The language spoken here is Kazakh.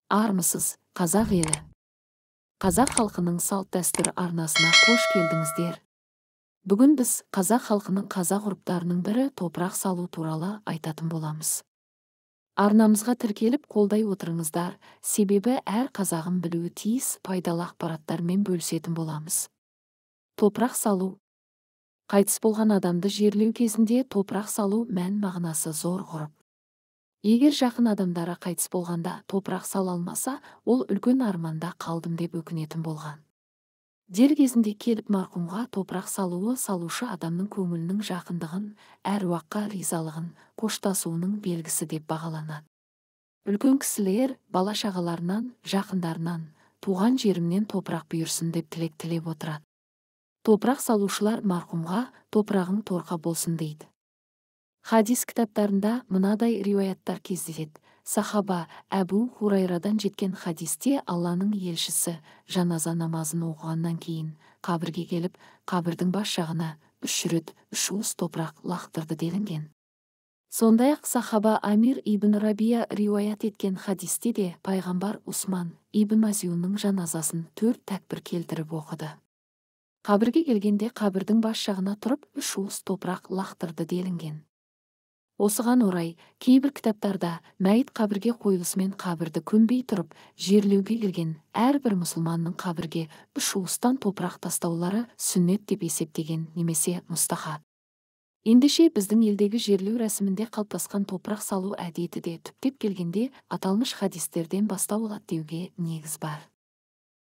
Армысыз, қазақ елі! Қазақ халқының салт-дәстүр арнасына қош келдіңіздер. Бүгін біз қазақ халқының қазақ ғұрыптарының бірі топырақ салу туралы айтатын боламыз. Арнамызға тіркеліп қолдай отырыңыздар, себебі әр қазағын білуі тиіс пайдалы ақпараттармен бөлісетін боламыз. Топырақ салу. Қайтыс болған адамды жерлеу кезінде топырақ салу мән мағынасы зор ғұрып. Егер жақын адамдары қайтыс болғанда топырақ сала алмаса, ол үлкен арманда қалдым деп өкінетін болған. Дер кезінде келіп марқұмға топырақ салуы салушы адамның көңілінің жақындығын, әруаққа ризалығын, қоштасуының белгісі деп бағаланады. Үлкен кісілер бала-шағаларынан, жақындарынан, туған жерімнен топырақ бұйырсын деп тілек тілеп отырады. Топырақ салушылар марқұмға топырағың торқа болсын дейді. Хадис кітаптарында мынадай риуаяттар кездеседі. Сахаба Әбу Хурайрадан жеткен хадисте Алланың елшісі жаназа намазын оқығаннан кейін қабірге келіп, қабірдің бас жағына 3 рет 3 уыс топырақ лақтырды делінген. Сондай-ақ сахаба Амир ибн Рабия риуаят еткен хадисте де пайғамбар Усман ибн Мазиунның жаназасын 4 тәкбір келтіріп оқыды. Қабірге келгенде қабірдің бас жағына тұрып 3 уыс топырақ лақтырды делінген. Осыған орай, кейбір кітаптарда мәйіт қабірге қойылысымен қабірді көмбей тұрып, жерлеуге келген әрбір мұсылманның қабірге 3 уыстан топырақ тастаулары сүннет деп есептеген немесе мұстахаб. Ендеше біздің елдегі жерлеу рәсімінде қалыптасқан топырақ салу әдеті де түптеп келгенде аталмыш хадистерден бастау алады деуге негіз бар.